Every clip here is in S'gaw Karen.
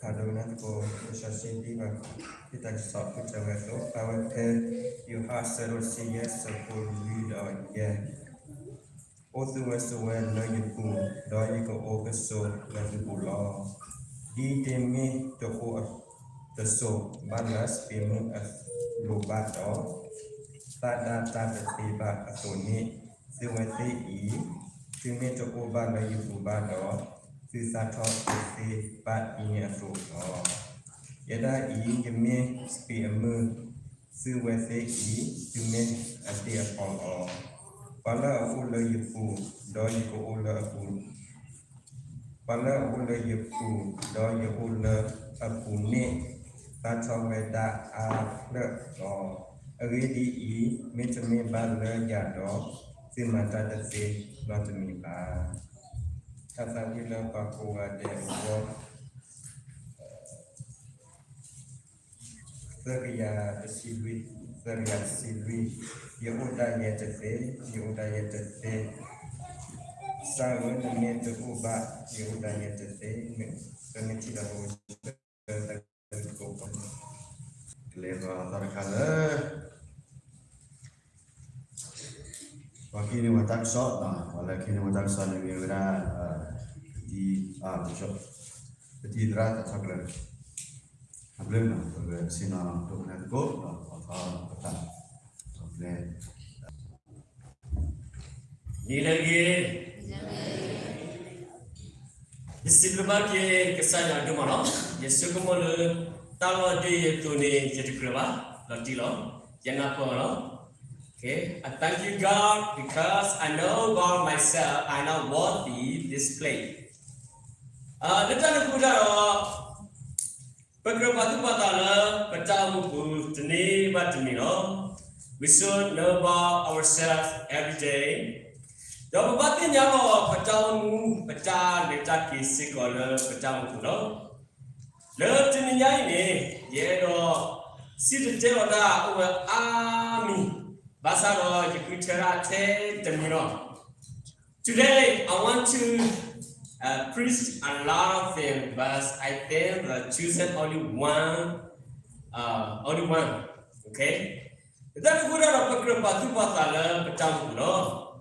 ဖးဒိၣ်နၢ်သကိး လံာ်စီဆှံဒ်ဘၣ် ဖဲတၢ်ကစီၣ်ဖုထၢဝဲအသိး ဖးဝဲဖဲ ယိၤဟၣ်အဆၢဒိၣ်တဆံယဲၢ် အဆၢဖိလွံၢ်ဒီးယဲၢ်, အိၣ်သုဝဲဆိးဝဲလၢယပူၤ, ဒီးယကအိၣ်ကဆိးလၢသုပူၤလီၤ. ဒ်တမ့ၢ်တအိၣ်တစိၤဘၣ်လၢစပံးမုၢ်အလိၤဘၣ်ဒီး သးဒၣ်တၢ်တသ့ဘၣ်အသိးန့ၣ်, သုဝဲသ့ၣ်အံၤ သုမ့ၢ်တအိၣ်ဘၣ်လၢယပူၤဘၣ်ဒီး သုသးထီၣ်တသ့ဘၣ်အံၤန့ၣ်အသိးလီၤ. ယဲဒၣ်အံၤ ယမ့ၢ်စပံးအမုၢ်, သုဝဲသ့ၣ်အံၤ သုမ့ၢ်အဒ့အဖီလီၤ. ပှၤလၢအအိၣ်လၢယပူၤ, ဒီးယကအိၣ်လၢအပူၤ ပှၤလၢအအိၣ်လၢယပူၤ, ဒီးယအိၣ်လၢအပူၤန့ၣ်, သးထီၣ်ဝဲဒၣ်အါဖျၢၣ်လီၤ. အဂ့ၢ်ဒ်အံၤ, မ့တမ့ၢ်ဘၣ်လၢယၤဒီး, သုမၤတၢ်တသ့နီတမံၤဘၣ်. တၢ်သးဝံၣ်လၢပှၤကိးဂၤဒဲးအဂီၢ် သၢကယၤတဆံလွံၢ်, သၢကယၤတဆံလွံၢ်, ယအိၣ်ဒၣ်ယဲတသ့, ယအိၣ်ဒၣ်ယဲတသ့, ကစၢ်ဧၢ နမ့ၢ်တအိၣ်ဘၣ်, ယအိၣ်ဒၣ်ယဲတသ့, ပမ့ၢ်ထံၣ်ဒီးပဝဲ ကလဲၤသးတခါလၢ ပှၤကဟံးန့ၢ်ဝဲတၢ်ကစီၣ်, ပှၤလၢကဟံးန့ၢ်ဝဲတၢ်ကစီၣ်န့ၣ်မ့ၢ်ဝဲဒၣ် ပတံၤ, ပတံၤသရၣ်သးဆီၣ်ကျၢၤ, အဘျုးနီၤ ပကဆ့ၣ်နီၤဒိကနၣ်သကိးဒီး ပထီၣ်ပတၢ် ပလဲၤ နံၤလၢအဂ့ၤ, ယစံးဘျုးဘၣ်က့ၤကစၢ်ယွၤဒိၣ်မးလီၤ. ယဆိကမိၣ်လၢ တၢ်လီၢ်ဒ်ယသိးန့ၣ် ယတကြၢးဘၣ်, လီၤတံၢ်လီၤ, ယနၢ်ပၢၢ်လီၤ. Okay, I thank you, God, because I know about myself, I'm not worthy this place. လၢတၢ်န့ၣ်အဃိတၢ်ဒီး ပကြၢးပာ်သူၣ်ပာ်သးလၢ ပတၢ်အိၣ်မူပူၤ တနံၤဘၣ်တနံၤလီၤ. We should know about ourselves every day. ဒီးပဘၣ်သ့ၣ်ညါလီၤ ပတၢ်အိၣ်မူ ပတၢ်လဲၤတၢ်က့ၤစ့ၢ်ကီးလၢပတၢ်အိၣ်မူပူၤလီၤ. လၢတနံၤညါအံၤန့ၣ် ယအဲၣ်ဒိး စံၣ်တဲၤတဲလီၤတၢ် အိၣ်ဝဲအါမံၤ, ဘၣ်ဆၣ်ဒီးယဃုထၢဒၣ်ထဲတမံၤလီၤ. Today, I want to uh, preach a lot of things, but I think the chosen only one, uh, only one. Okay? တၢ်တခါဒီး ပကြၢးပာ်သူၣ်ပာ်သးလၢပတၢ်အိၣ်မူပူၤလီၤ.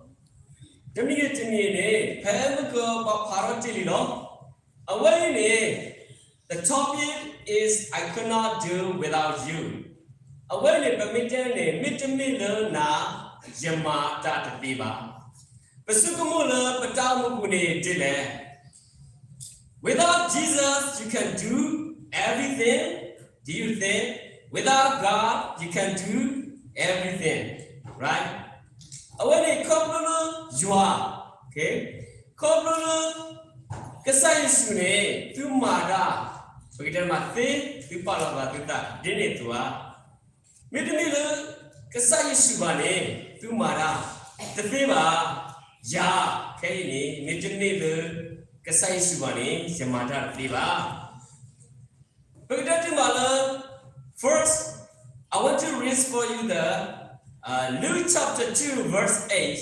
တမံၤဂ့ၤတမံၤဂ့ၤန့ၣ် ဖဲမုၢ်ကပၤဖးထီၣ်တ့ၢ်လံလီၤ. အဝဲအံၤန့ၣ် the topic is I could not do without you. အဝဲအံၤန့ၣ် ပမ့ၢ်တဲန့ၣ် မ့တမ့ၢ်လၢနၤ ယမၤတၢ်တသ့ဘၣ်. ပဆိကမိၣ်လၢပတၢ်အိၣ်မူပူၤန့ၣ်ဒ်လဲၣ်. Without Jesus, you can do everything. Do you think? Without God, you can do everything. Right? အဝဲန့ၣ်ခီဖျိလၢယွၤ, okay? ခီဖျိလၢ ကစၢ်ယ့ၣ်ၡူးန့ၣ် သုမၤတၢ်, ပကတဲမၤသ့, သုပာ်လီၤသးသုသး ဒ်န့ၣ်အသိးဧါ. မ့တမ့ၢ်လၢ ကစၢ်ယ့ၣ်ၡူးဘၣ်န့ၣ် သုမၤတၢ်တသ့ဘၣ်. ယၤ ခဲအံၤန့ၣ် မ့တမ့ၢ်လၢ ကစၢ်ယ့ၣ်ၡူးဘၣ်န့ၣ် ယမၤတၢ်တသ့ဘၣ်. ပကတဲတ့ၢ်မးလၢ first, I want to read for you the uh, Luke chapter two, verse eight,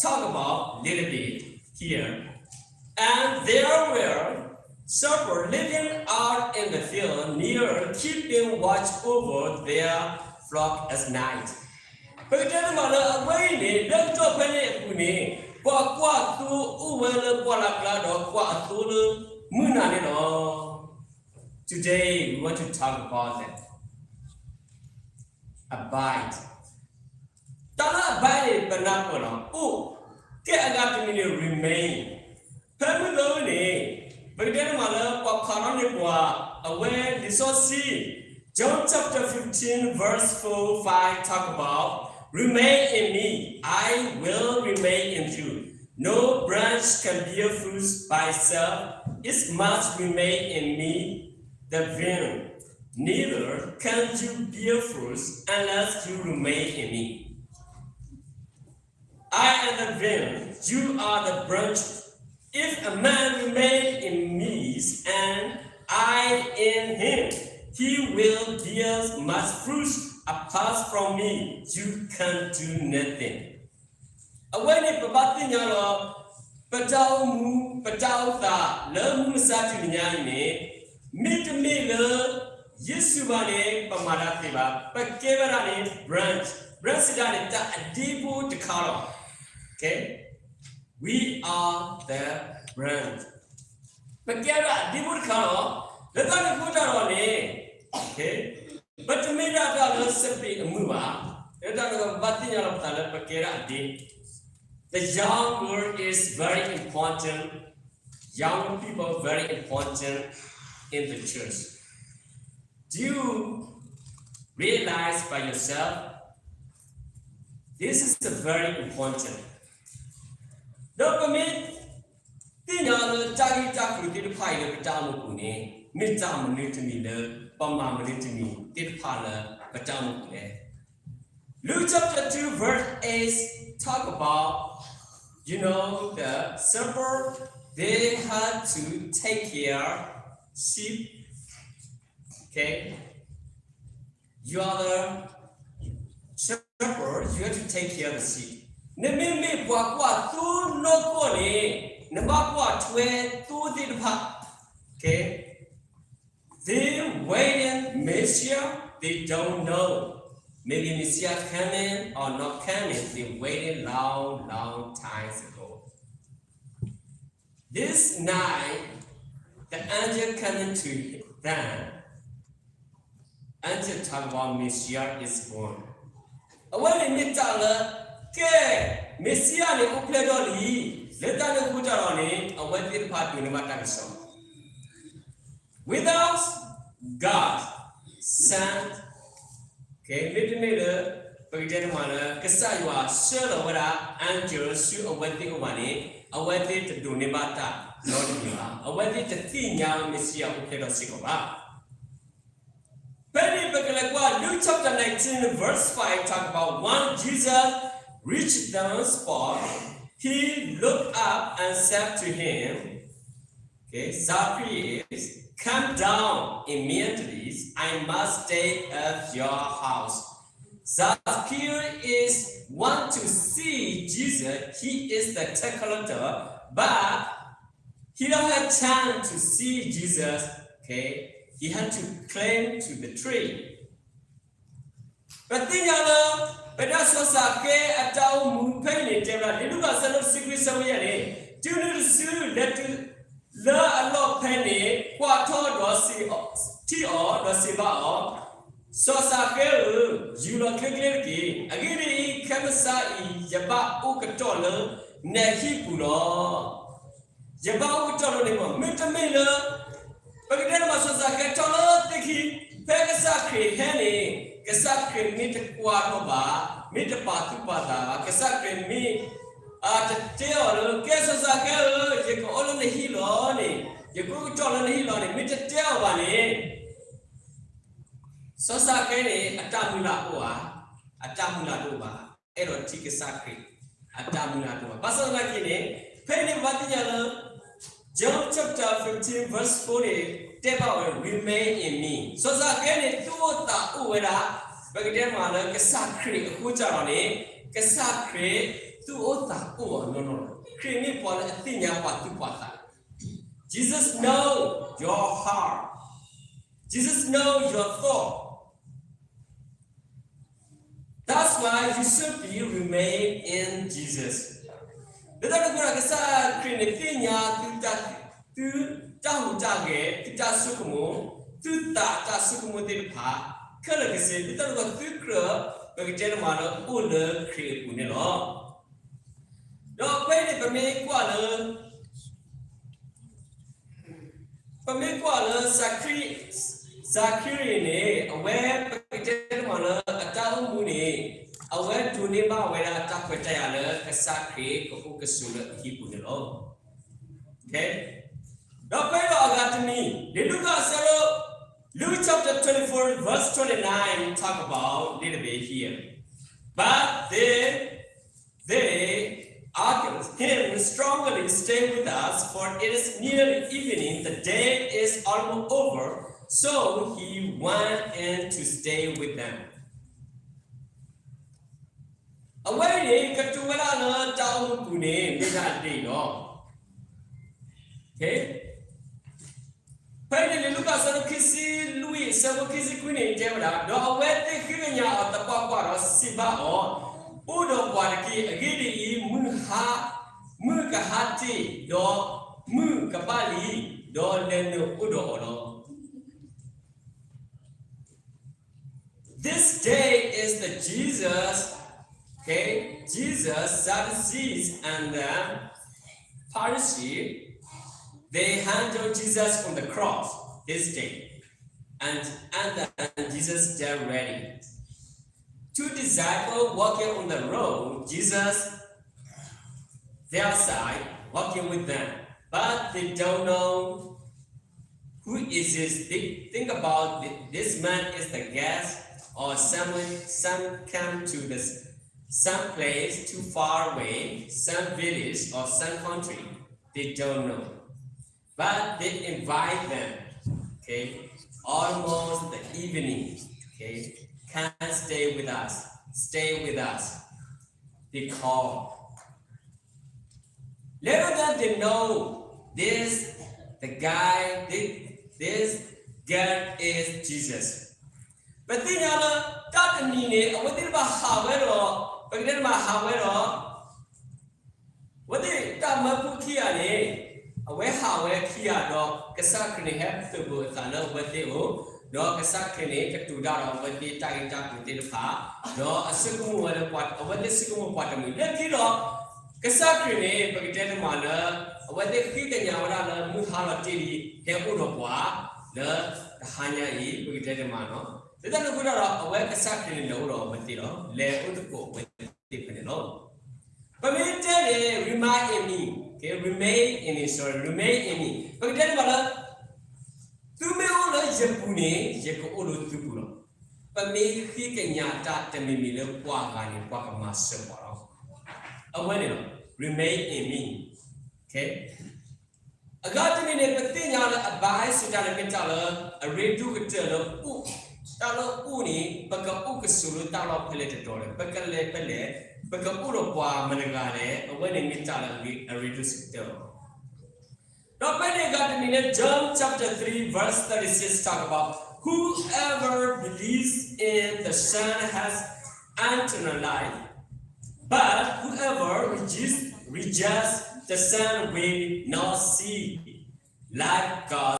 talk about little bit here. And there were shepherds living out in the field near, keeping watch over their flock at night. ပကတဲတ့ၢ်မးလၢအဝဲအံၤန့ၣ် လၢကတီၢ်ဖဲန့ၣ်အပူၤန့ၣ် ပှၤကွၢ်အသိအိၣ်ဝဲလၢပှၢ်လၢ်ကျါဒီး ကွၢ်အသိလၢမုၢ်နၤန့ၣ်လီၤ. Today we want to talk about that. Abide. တၢ်လၢ abide န့ၣ် ပနၢ်ပၢၢ်လီၤ အိၣ်, ကဲအဂၤတမံၤန့ၣ် remain. ဖဲမုၢ်ဂီၤန့ၣ် ပကတဲတ့ၢ်မးလၢ ပှၤဖးထီန့ၢ်ပှၤ အဝဲလံာ်စီဆှံ John chapter fifteen, verse four, five talk about, remain in me, I will remain in you. No branch can bear fruit by itself, it must remain in me, the vine. Neither can you bear fruit unless you remain in me. I am the vine, you are the branches. If a man remain in me and I in him, he will bear much fruit. Apart from me, you can do nothing. အဝဲန့ၣ်ပဘၣ်သ့ၣ်ညါလီၤ ပတၢ်အိၣ်မူ ပတၢ်အိၣ်သးလၢမုၢ်မဆါတနံၤညါအံၤန့ၣ် မ့တမ့ၢ်လၢ ယ့ၣ်ၡူးဘၣ်န့ၣ် ပမၤတၢ်သ့ဘၣ်. ပကဲဝဲဒၣ်န့ၣ် branch, branch စံးဒၣ်န့ၣ် တၢ်အဒ့ဖိတခါလီၤ. Okay? We are the branch. ပကဲဝဲဒၣ်အဒ့ဖိတခါလီၤ. လၢတၢ်န့ၣ်အဃိတၢ်ဒီးန့ၣ် okay, ပတမ့ၢ်ဒၣ်တၢ်လၢစပံးအမုၢ်ဘၣ်. လၢတၢ်န့ၣ်ပဘၣ်သ့ၣ်ညါလီၤပသးလၢပကဲဒၣ်အဒ့ The young girl is very important. Young people very important in the church. Do you realize by yourself? This is a very important. ဒီးပမ့ၢ်သ့ၣ်ညါလၢတၢ်ဂ့ၢ်တၢ်ကျိၤသ့ၣ်တဖၣ်အံၤလၢပတၢ်အိၣ်မူပူၤန့ၣ် မ့ၢ်တၢ်မနုၤတမံၤလၢ ပမၤမနုၤတမံၤသ့ၣ်တဖၣ်လၢပတၢ်အိၣ်မူပူၤလဲၣ်. Luke chapter two verse eight talk about, you know, the shepherd, they had to take care sheep. Okay? You are the shepherd, you have to take care of the sheep. နမ့မ့ၢ်ပှၤကွၢ်သိနီၢ်ကီၢ်န့ၣ် နဘၣ်ကွၢ်ထွဲသိသ့ၣ်တဖၣ်. Okay? They waiting Messiah, they don't know. Maybe Messiah coming or not coming, they waiting long, long times ago. This night, the angel coming to them. Angel talk about Messiah is born. အဝဲန့ၣ်မ့ၢ်တၢ်လၢ ကဲ, မ့ၤၡံအၤန့ၣ်အိၣ်ဖျဲၣ်ထီၣ်လံ. လၢတၢ်န့ၣ်အဃိတၢ်ဒီးန့ၣ် အဝဲသ့ၣ်တဖၣ်ဒိးန့ၢ်ဘၣ်တၢ်ကစီၣ် without God sent. Okay, မ့တမ့ၢ်လၢ ပကတဲတမးလၢ ကစၢ်ယွၤဆှၢလီၤဝဲဒၣ် angel ဆူအဝဲသ့ၣ်အအိၣ်ဘၣ်န့ၣ် အဝဲသ့ၣ်တဒိးန့ၢ်ဘၣ်တၢ်နီတမံၤဘၣ်. အဝဲသ့ၣ်တသ့ၣ်ညါမ့ၤၡံအၤအိၣ်ဖျဲၣ်ထီၣ်စ့ၢ်ကီးဘၣ်. ဖဲန့ၣ်ပကလဲၤကွၢ် Luke chapter nineteen verse five talk about when Jesus reached the spot, he looked up and said to him, okay, Zacchaeus, come down immediately. I must stay at your house. Zacchaeus want to see Jesus. He is the tax collector, but he don't have time to see Jesus. Okay, he had to climb to the tree. ပသ့ၣ်ညါလၢ ပဒၣ်စီၤစးဃဲအတၢ်အိၣ်မူဖဲအံၤန့ၣ် တဲဝဲဒၣ် လံာ်လူၤကၣ်အဆၢဒိၣ်တဆံခွံအဆၢဖိယဲၢ်န့ၣ်, တုၤနုၤတစုလဲၤတုၤလၢအလီၢ်ဖဲန့ၣ် ကွၢ်ထီၣ်ဒီးထံၣ်အီၤဒီးစံးဘၣ်အီၤ, စီၤစးဃဲဧၢ, ယူၤလီၤချ့ချ့တက့ၢ်. အဂ့ၢ်ဒ်အံၤ, ခဲမုၢ်ဆါအံၤ ယဘၣ်အိၣ်ကတီၢ်လၢနဟံၣ်ပူၤလီၤ. ယဘၣ်အိၣ်ကတီၢ်လၢနဟံၣ်ပူၤ, မ့တမ့ၢ်လၢ ပကတဲတမး စီၤစးဃဲထီၣ်လၢသ့ၣ်ခံ, ဖဲကစၢ်ခရံာ်ဟဲန့ၣ် ကစၢ်ခရံာ်မ့ၢ်တကွၢ်ထီၣ်ဘၣ်, မ့ၢ်တပာ်သူၣ်ပာ်သးဘၣ်, ကစၢ်ခရံာ်မ့ၢ် အတတဲအီၤလၢ ကဲစီၤစးဃဲဧၢ, ယကအိၣ်လၢနဟံၣ်လီၤန့ၣ်, ယကအိၣ်ကတီၢ်လၢနဟံၣ်လီၤန့ၣ် မ့ၢ်တတဲအီၤဘၣ်န့ၣ်, စီၤစးဃဲန့ၣ် အတၢ်မုၢ်လၢ်အိၣ်ဧါ, အတၢ်မုၢ်လၢ်တအိၣ်ဘၣ်, အဲၣ်ဒိးထံၣ်ကစၢ်ခရံာ်, အတၢ်မုၢ်လၢ်တအိၣ်ဘၣ်. ဘၣ်ဆၣ်သနာ်က့န့ၣ် ဖဲအံၤန့ၣ် ပဘၣ်သ့ၣ်ညါလၢ John chapter fifteen verse four န့ၣ် တဲဘၣ်ဝဲ remain in me. စီၤစးဃဲန့ၣ် သူၣ်အိၣ်သးအိၣ်ဝဲဒၣ်, ပကတဲမးလၢကစၢ်ခရံာ်အဃိစ့ၢ်ကီးန့ၣ်, ကစၢ်ခရံာ်သူၣ်အိၣ်သးအိၣ်အီၤနီၢ်နီၢ်လီၤ. ခရံာ်မ့ၢ်ပှၤလၢအသ့ၣ်ညါပှၤသူၣ်ပှၤသး Jesus know your heart. Jesus know your thought. That's why you should be remain in Jesus. လၢတၢ်န့ၣ်အဃိဒီး ကစၢ်ခရံာ်န့ၣ်သ့ၣ်ညါသုတၢ်, သုတၢ်ဟူးတၢ်ဂဲၤ, သုတၢ်ဆိကမိၣ်, သုသးတၢ်ဆိကမိၣ်သ့ၣ်တဖၣ် ခဲလၢာ်ခဲဆ့, လၢတၢ်န့ၣ်အဃိ သုကြၢး ပကတဲတမးလၢအိၣ်လၢခရံာ်အပူၤန့ၣ်လီၤ. ဒီးဖဲအံၤန့ၣ် ပမ့ၢ်ကွၢ်လၢ ပမ့ၢ်ကွၢ်လၢ စၤခရံာ်, စၤခရံာ်န့ၣ် အဝဲပကတဲတမးလၢအတၢ်အိၣ်မူန့ၣ် အဝဲဒိးန့ၢ်ဘၣ်ဝဲဒၣ်တၢ်ခွဲးတၢ်ယာ်လၢကစၢ်ခရံာ်ကအိၣ်ကဆိးလၢအဟံၣ်ပူၤန့ၣ်လီၤ. ဒီးဖဲဒီးအဂၤတမံၤ, လံာ်လူၤကၣ်အဆၢဒိၣ်, Luke chapter twenty-four verse twenty-nine talk about little bit here. But they They urged him strongly, stay with us, for it is nearly evening, the day is almost over. So he went in to stay with them. အဝဲအံၤန့ၣ် ကတိၤဝဲဒၣ်လၢတၢ်အိၣ်မူပူၤန့ၣ် မ့ၢ်ဒၣ်ဒ်အံၤလီၤ. ဖဲအံၤန့ၣ် လံာ်လူၤကၣ် အဆၢဖိခံဆံခွံန့ၣ်တဲဝဲဒၣ်, ဒီးအဝဲသ့ၣ်ဃ့ကညးအီၤသပှၢ်ပှၢ်ဒီးစံးဘၣ်အီၤ, အိၣ်ဒီးပှၤတက့ၢ်. အဂ့ၢ်ဒ်အံၤ, မုၢ်ဟါ, မုၢ်ကဟါတ့ၢ်, ဒီးမုၢ်ကဘၣ်လံ, ဒီးလဲၤနုာ်အိၣ်ဒီးအီၤလီၤ. This day is the Jesus, okay, Jesus, Sadducees, and the Pharisees, they handle Jesus on the cross this day. And, and, and Jesus there ready. Two disciples walking on the road, Jesus their side, walking with them. But they don't know who is this. They think about thi-, this man is the guest or someone, some come to this, some place too far away, some village or some country. They don't know. But they invite them, okay, almost the evening, okay, come stay with us, stay with us. They call. Little did they know this, the guy, this, this girl is Jesus. ပသ့ၣ်ညါလၢ တၢ်တနံၤန့ၣ် အဝဲသ့ၣ်တဖၣ်ဟးဝဲဒီး, ပကတဲတမးဟးဝဲဒီး အဝဲသ့ၣ်တၢ်မၢဖိခံဂၤန့ၣ်, အဝဲဟးဝဲခံဂၤဒီး ကစၢ်ခရံာ်န့ၣ်ဟဲသုးဘူးအသးလၢအဝဲသ့ၣ်အအိၣ်, ဒီးကစၢ်ခရံာ်န့ၣ် ကတိၤတၢ်ဒီးအဝဲသ့ၣ်တၢ်ဂ့ၢ်တၢ်ကျိၤသ့ၣ်တဖၣ်, ဒီးအဆိကမိၣ်ဝဲလၢပှၤ, အဝဲသ့ၣ်ဆိကမိၣ်ပှၤတမှံၤလၢခံဒီး ကစၢ်ခရံာ်န့ၣ် ပကတဲတမးလၢ အဝဲသ့ၣ်ဃ့ကညးဝဲဒၣ်လၢမုၢ်ဟါလီၤတ့ၢ်လံ, ဟဲအိၣ်ဒီးပှၤလၢတဟါညါအံၤ ပကတဲတမးနီၤ. လၢတၢ်န့ၣ်အဃိတၢ်ဒီး အဝဲကစၢ်ခရံာ်န့ၣ်လဲၤအိၣ်ဒီးအဝဲသ့ၣ်လီၤ, လဲၤအိၣ်သကိးအဝဲသ့ၣ်ဖဲန့ၣ်လီၤ. ပမ့ၢ်တဲန့ၣ် remain in me, okay, remain in me, sorry, remain in me. ပကတဲတမးလၢ သုမ့ၢ်အိၣ်လၢယပူၤန့ၣ် ယကအိၣ်လၢသုပူၤလီၤ. ပမ့ၢ်ဃ့ကညးတၢ်တမံၤမံၤလၢပှၤဂၤန့ၣ် ပှၤကမၤစၢၤပှၤလီၤ. အဝဲန့ၣ်လီၤ, remain in me, okay. အဂၤတမံၤန့ၣ် ပသ့ၣ်ညါလၢ abide စံးတၢ်န့ၣ်မ့ၢ်တၢ်လၢအရ့ဒိၣ်ကတၢၢ်လၢအိၣ်, တၢ်လၢအိၣ်န့ၣ် ပကအိၣ်ကဆိးလၢတၢ်လီၢ်ဖဲလဲၣ်တတီၤလဲၣ်, ပကလဲၤဖဲလဲၣ်, ပကအိၣ်ဒီးပှၤမတၤတဂၤလဲၣ်, အဝဲန့ၣ်မ့ၢ်တၢ်လၢအရ့ဒိၣ်စံးကတၢၢ်လီၤ. ဒီးဖဲန့ၣ်အဂၤတမံၤလၢ John chapter three verse thirty-six talk about, whoever believes in the Son has eternal life, but whoever rejects, rejects the Son will not see life, God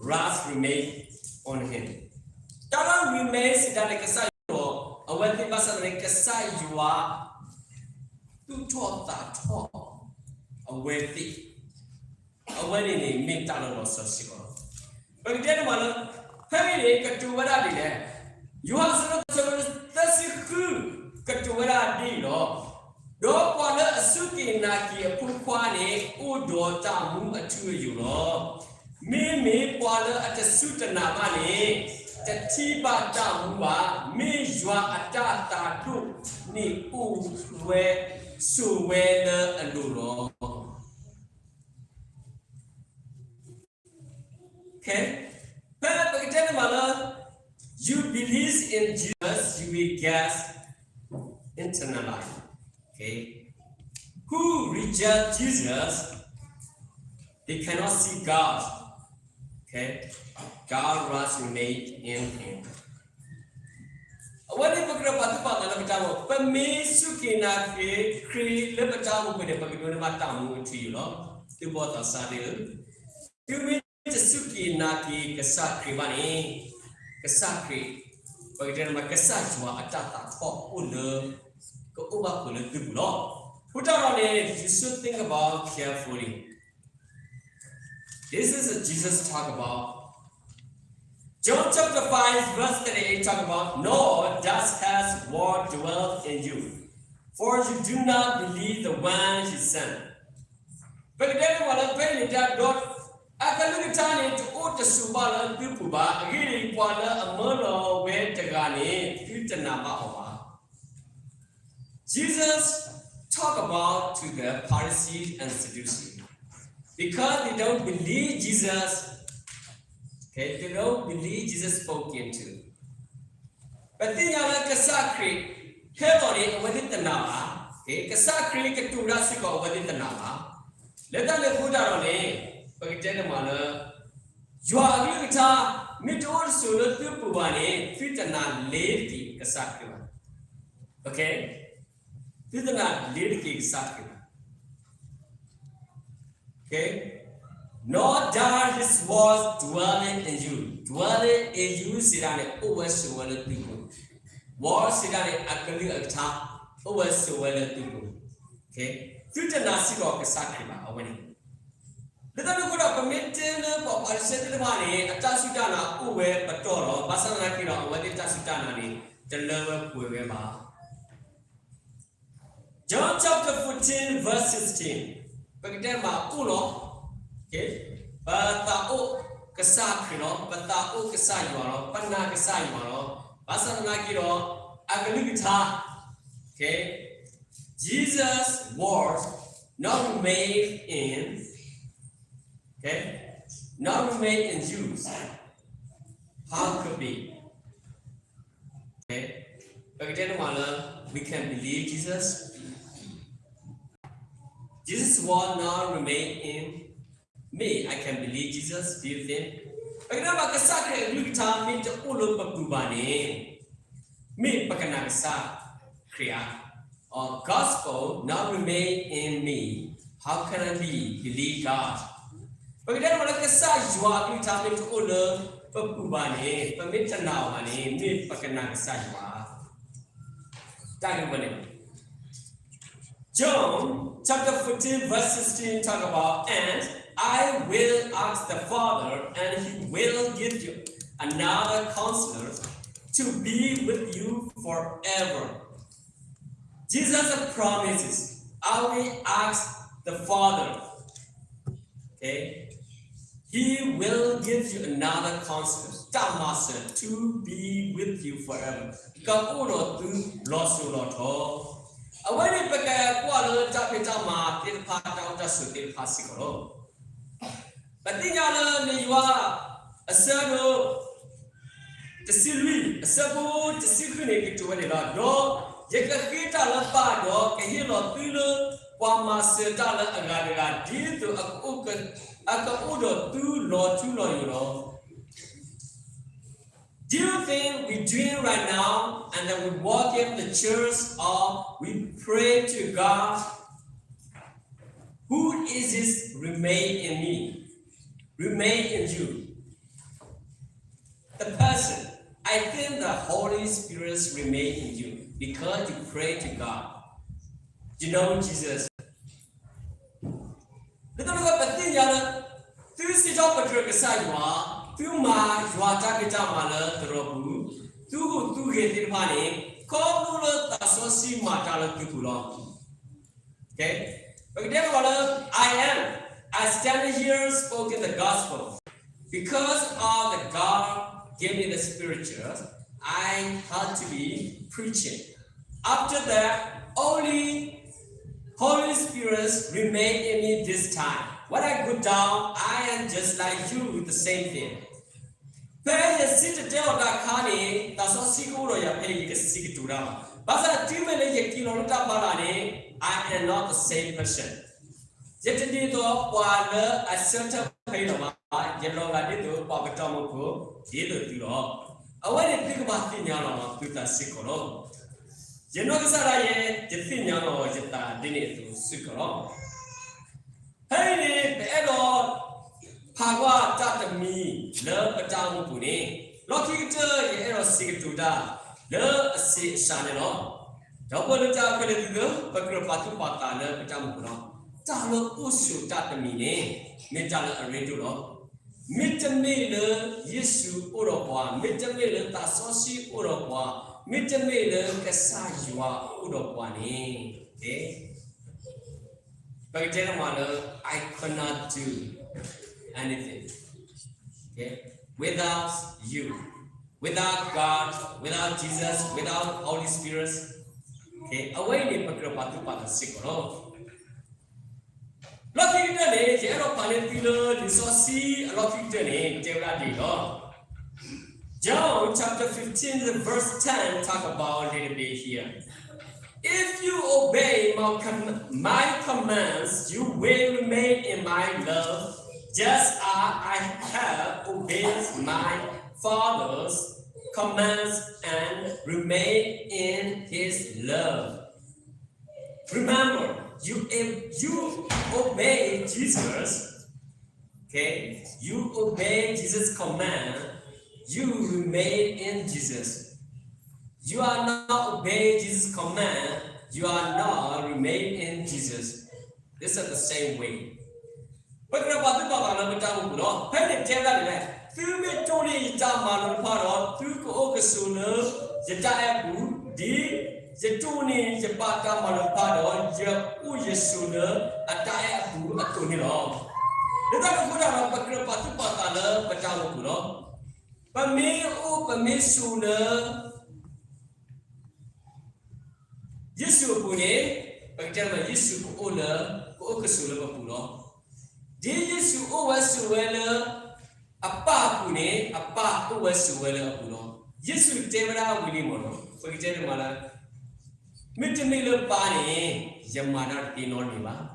wrath remain on him. တၢ်လၢ remain စံးတၢ်န့ၣ် ကစၢ်ယွၤ, အဝဲသ့ၣ်ဘၣ်ဆၣ်သနာ်က့ ကစၢ်ယွၤ သူၣ်ထီၣ်သးထီၣ် အဝဲသ့ၣ် အဝဲန့ၣ်န့ၣ် မ့ၢ်တၢ်လၢလီၤဆီစ့ၢ်ကီးလီၤ. ပကတဲတမးလၢ ဖဲန့ၣ်န့ၣ် ကတိၤဝဲဒၣ်ဒ်လဲၣ်, ယိၤဟၣ်အဆၢဒိၣ်သၢဆၢဖိသၢဆံဃု ကတိၤဝဲဒၣ်ဒ်အံၤလီၤ. ဒီးပှၤလၢအစူၢ်က့ၤနာ်က့ၤအဖိခွါန့ၣ် အိၣ်ဒီးတၢ်မူအထူအယိာ်လီၤ. မ့မ့ၢ်ပှၤလၢအတစူၢ်တနာ်ဘၣ်န့ၣ် တထံၣ်ဘၣ်တၢ်မူဘၣ်, မ့ၢ်ယွၤအတၢ်သးဒိၣ်န့ၣ်အိၣ်ဝဲဆိးဝဲလၢအလိၤလီၤ. Okay, ဖဲပကတဲန့ၣ်မးလၢ you believe in Jesus, you will get eternal life. Okay, who reject Jesus, they cannot see God. Okay, God wrath remain in him. အဝဲန့ၣ်ပကြၢးပာ်သူၣ်ပာ်သးလၢပတၢ်အိၣ်, ပမ့ၢ်စူၢ်က့ၤနာ်က့ၤခရံာ်လၢပတၢ်အိၣ်မူပူၤန့ၣ် ပကဒိးန့ၢ်ဘၣ်တၢ်မူအထူအယိာ်လီၤ. သုဘီၣ်သးစၢ်သ့ၣ်ဧၢ, သုမ့ၢ်တစူၢ်က့ၤနာ်က့ၤကစၢ်ခရံာ်ဘၣ်န့ၣ်, ကစၢ်ခရံာ်, ပကတဲမး ကစၢ်ယွၤအတၢ်သးထီၣ်အိၣ်လၢ, ကအိၣ်ဘၣ်ဖဲလၢသုပူၤလီၤ. အဃိတၢ်ဒီးန့ၣ် you should think about carefully. This is a Jesus talk about. John chapter five verse thirty-eight talk about, nor does has word dwell in you, for you do not believe the one he sent. ပကတဲန့ၣ်ပှၤလၢဖဲန့ၣ်တၢ်ဒီး, အကလုၢ်ကထါန့ၣ် တအိၣ်တဆိးဘၣ်လၢသုပူၤဘၣ်, အဂ့ၢ်ဒ်အံၤ ပှၤလၢအမၢလီၤဝဲတဂၤန့ၣ် သုတနာ်ဘၣ်အီၤဘၣ်. Jesus talk about to the Pharisees and Sadducees because they don't believe Jesus. Okay, they don't believe Jesus spoken to. ပသ့ၣ်ညါလၢကစၢ်ခရံာ်ဟဲလီၤန့ၣ် အဝဲသ့ၣ်တနာ်ဘၣ်. Okay, ကစၢ်ခရံာ်ကတိၤတၢ်စ့ၢ်ကီး အဝဲသ့ၣ်တနာ်ဘၣ်. လၢတၢ်န့ၣ်အဃိတၢ်ဒီးန့ၣ် ပကတဲန့ၣ်မးလၢ ယွၤအကလုၢ်ကထါ မ့ၢ်တအိၣ်တဆိးလၢသုပူၤဘၣ်န့ၣ် သုတနာ်လ့ၤတက့ၤကစၢ်ခရံာ်ဘၣ်. သုတနာ်လ့ၤတက့ၤကစၢ်ခရံာ်ဘၣ်. Nor does his word dwell in you, dwell in you စံးဒၣ်န့ၣ် အိၣ်ဝဲဆိးဝဲလၢသုပူၤ, word စံးဒၣ်န့ၣ် အကလုၢ်အကထါ အိၣ်ဝဲဆိးဝဲလၢသုပူၤ. သုတနာ်စ့ၢ်ကီးကစၢ်ခရံာ်ဘၣ် အဝဲန့ၣ် လၢတၢ်န့ၣ်အဃိဒီး ပမ့ၢ်တဲလၢပှၤဖၤရံၤၡဲသ့ၣ်တဖၣ်န့ၣ် အတၢ်စူၢ်တၢ်နာ်အိၣ်ဝဲပတီၢ်လီၤ. ဘၣ်ဆၣ်သနာ်က့ဒီး အဝဲသ့ၣ်တၢ်စူၢ်တၢ်နာ်န့ၣ် တလၢဝဲပှဲၤဝဲဘၣ်. John chapter fourteen verse sixteen ပကတဲမးအိၣ်လီၤ. ပသးအိၣ်ကစၢ်ခရံာ်လီၤ. ပသးအိၣ်ကစၢ်ယွၤလီၤ. ပနာ်ကစၢ်ယွၤလီၤ. ဘၣ်ဆၣ်သနာ်က့ဒီး အကလုၢ်ကထါ Okay? Jesus' words not remain in, okay? Not remain in you. How could be? Okay? ပကတဲန့ၣ်မးလၢ we can believe Jesus. Jesus' word not remain in me. I can believe Jesus. Do you think? ပကတဲမး ကစၢ်ခရံာ်အကလုၢ်ကထါမ့ၢ်တအိၣ်လၢပပူၤဘၣ်န့ၣ် မ့ၢ်ပကနာ်ကစၢ်ခရံာ်ဧါ. Or gospel not remain in me, how can I be believe God? ပကတဲန့ၣ်မးလၢ ကစၢ်ယွၤအကလုၢ်ကထါမ့ၢ်တအိၣ်လၢပပူၤဘၣ်န့ၣ် ပမ့ၢ်တနာ်အီၤဘၣ်န့ၣ် မ့ၢ်ပကနာ်ကစၢ်ယွၤဧါ. တၢ်ဂ့ၢ်ဝဲန့ၣ် John chapter fourteen verse sixteen talk about, and I will ask the Father, and he will give you another counselor to be with you forever. Jesus promises, I will ask the Father, okay? He will give you another counselor, တၢ်မၤစၢၤ to be with you forever, ကအိၣ်ဒီးသုလီၤစိၤလီၤထီ. အဝဲန့ၣ်ပကကွၢ်လၢတၢ်ဖံးတၢ်မၤသ့ၣ်တဖၣ် တၢ်အိၣ်တၢ်ဆိးသ့ၣ်တဖၣ်စ့ၢ်ကီးလီၤ. ပသ့ၣ်ညါလၢလံာ်ယိၤဟၣ် အဆၢဒိၣ် တဆံလွံၢ် အဆၢဖိတဆံဃုန့ၣ် ကတိၤဝဲန့ၣ်လီၤ. ဒီးယကဃ့တၢ်လၢပၢ်ဒီး ကဟ့ၣ်လီၤသုလၢပှၤမၤစၢၤတၢ်လၢအဂၤတဂၤ ဒ်သိးအကအိၣ်ဒီးသုလီၤထူလီၤယိာ်လီၤ. Do you think we doing right now and then we walk in the church or we pray to God? Who is this remain in me? Remain in you. The person, I think the Holy Spirit remain in you because you pray to God. You know Jesus. လၢတၢ်န့ၣ်အဃိ ပသ့ၣ်ညါလၢ သုစံးထီၣ်ပတြၢၤကစၢ်ယွၤ, သုမၤယွၤတၢ်ဖံးတၢ်မၤလၢသရိာ်ပူၤ, သုဟူးသုဂဲၤသ့ၣ်တဖၣ်န့ၣ် ခီဖျိလၢသးစီဆှံမၤတၢ်လၢသုပူၤလီၤ. ပကတဲန့ၣ်လၢ I am, I stand here spoken the gospel. Because of the God gave me the spiritual, I had to be preaching. After that, only Holy Spirit remain in me this time. When I go down, I am just like you with the same thing. ဖဲယစံၣ်တဲၤတဲလီၤတၢ်အခါန့ၣ် သးစီဆှံကအိၣ်ဒီးယၤ ဖဲယကစံးကတိၤတၢ်လီၤ. ဘၣ်ဆၣ်တုၤမ့ၢ်လၢယက့ၤလီၤလၢတၢ်ဖီလာ်န့ၣ် I am not the same person. ယတဒ်သိးပှၤလၢအဆၢထၢၣ်ဖဲအံၤလီၤဘၣ်, ယလီၤဂာ်ဒ်သိးပှၤပတီၢ်မုၢ်ဖိ ဒ်သိးသုလီၤ. အဝဲန့ၣ်သုကဘၣ်သ့ၣ်ညါလီၤသုသးစ့ၢ်ကီးလီၤ. ယနီၢ်ကစၢ်ဒၣ်ယဲ ယသ့ၣ်ညါလီၤယသးဒ်န့ၣ်အသိးစ့ၢ်ကီးလီၤ. ဖဲအံၤန့ၣ် ပအဲၣ်ဒိး ဖးကွၢ်တၢ်တမံၤလၢပတၢ်အိၣ်မူပူၤန့ၣ်, လီၢ်ခံကတၢၢ် ယအဲၣ်ဒိးစံးကတိၤတၢ်လၢအဆံးအစှၤန့ၣ်လီၤ. ဒီပုၢ်ဝဲၢ်လၢတၢ်ခဲလၢာ်သ့ၣ်ဧၢ, ပကြၢးပာ်သူၣ်ပာ်သးလၢပတၢ်အိၣ်မူပူၤလီၤ. တၢ်လၢအိၣ်ဆိးတၢ်တမံၤန့ၣ် မ့ၢ်တၢ်လၢအရ့ဒိၣ်လီၤ. မ့တမ့ၢ်လၢယ့ၣ်ၡူးအိၣ်ဒီးပှၤ, မ့တမ့ၢ်လၢသးစီဆှံအိၣ်ဒီးပှၤ, မ့တမ့ၢ်လၢကစၢ်ယွၤအိၣ်ဒီးပှၤန့ၣ်, ပကတဲန့ၣ်မးလၢ I could not do anything, okay, without you, without God, without Jesus, without Holy Spirit, okay. အဝဲအံၤန့ၣ် ပကြၢးပာ်သူၣ်ပာ်သးစ့ၢ်ကီးလီၤ. လီၢ်ခံကတၢၢ်န့ၣ် ယအဲၣ်ဒိးပာ်န့ၢ်သုလၢလံာ်စီဆှံအလီၢ်ခံကတၢၢ်န့ၣ် တဲဝဲဒၣ်ဒ်အံၤလီၤ. John chapter fifteen, the verse ten talk about a little bit here. If you obey my, com- my commands, you will remain in my love, just as I have obeyed my Father's commands and remain in his love. Remember, you, if you obey Jesus, okay, you obey Jesus' command, you remain in Jesus. You are not obey Jesus' command, you are not remain in Jesus. This is the same way. ပကြၢးပာ်သူၣ်ပာ်သးလၢပတၢ်အိၣ်မူပူၤလီၤ. ဖဲန့ၣ်တဲဝဲဒၣ်န့ၣ်လဲၣ်, သုမ့ၢ်တိၢ်န့ၢ်ယတၢ်မၤလိာ်တဖၣ်ဒီး သုကအိၣ်ကဆိးလၢယတၢ်အဲၣ်အပူၤ, ဒ်ယတိၢ်န့ၢ်ယပၢ်တၢ်မၤလိာ်တဖၣ်ဒီး ယအိၣ်ယဆိးလၢအတၢ်အဲၣ်အပူၤအသိးန့ၣ်လီၤ. လၢတၢ်န့ၣ်အဃိဒီး ပကြၢးပာ်သူၣ်ပာ်သးလၢပတၢ်အိၣ်မူပူၤလီၤ. ပမ့ၢ်အိၣ်ပမ့ၢ်ဆိးလၢ ယ့ၣ်ၡူးအပူၤန့ၣ်, ပကတဲမ့ၢ်ယ့ၣ်ၡူးကအိၣ်လၢ, ကအိၣ်ကဆိးလၢပပူၤလီၤ. ဒ်ယ့ၣ်ၡူးအိၣ်ဝဲဆိးဝဲလၢအပၢ်အပူၤန့ၣ်, အပၢ်အိၣ်ဝဲဆိးဝဲလၢအပူၤလီၤ. ယ့ၣ်ၡူးတဲဝဲဒၣ်ဝံၤလံမ့ၢ်နီၤ, ပကတဲတမးလၢ မ့တမ့ၢ်လၢပၢ်န့ၣ် ယမၤတၢ်တသ့နီတမံၤဘၣ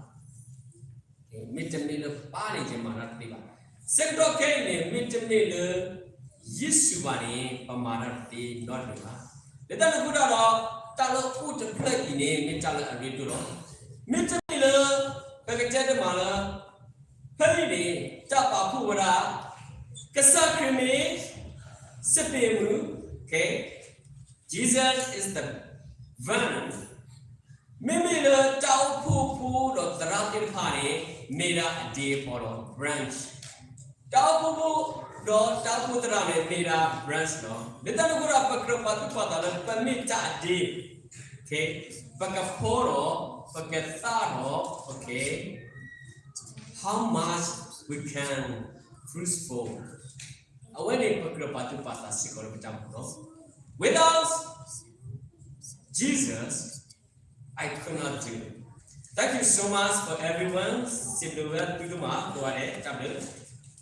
်. မ့တမ့ၢ်လၢပၢ်န့ၣ် ယမၤတၢ်တသ့ဘၣ်. ဆၢကတီၢ်ခဲအံၤန့ၣ် မ့တမ့ၢ်လၢယ့ၣ်ၡူးဘၣ်န့ၣ် ပမၤတၢ်တသ့နီတမံၤဘၣ်. လၢတၢ်န့ၣ်အဃိဒီး တၢ်လၢအိၣ်တဖျၢၣ်အံၤန့ၣ် မ့ၢ်တၢ်လၢအရ့ဒိၣ်လီၤ. မ့တမ့ၢ်လၢ ပကတဲတမးလၢ ဖဲအံၤန့ၣ် တၢ်ပာ်ဖှိၣ်ဝဲဒၣ် ကစၢ်ခရံာ်မ့ၢ် စပံးမုၢ်, okay, Jesus is the vine. မ့မ့ၢ်လၢတၢ်အိၣ်ဖှိၣ်ဖိဒီးသရၣ်သ့ၣ်တဖၣ်န့ၣ် မ့ၢ်ဒၣ်အဒ့အဖီဒီး branch. တၢ်အိၣ်ဖှိၣ်ဖိဒီးတၢ်အိၣ်ဖှိၣ်သရၣ်န့ၣ် မ့ၢ်ဒၣ် branch လီၤ. လၢတၢ်န့ၣ်အဃိဒီး ပကြၢးပာ်သူၣ်ပာ်သးလၢပမ့ၢ်တၢ်အဒ့, okay, ပကဖီဒီး ပကသၣ်ဒီး, okay, how much we can fruitful. အဝဲန့ၣ်ပကြၢးပာ်သူၣ်ပာ်သးစ့ၢ်ကီးလၢပတၢ်အိၣ်မူလီၤ. Without Jesus, I could not do it. Thank you so much for everyone. စံးဘျုးဝဲဒၣ်သုဒိၣ်မးကိးဂၤဒဲး, တၢ်ဘျုး.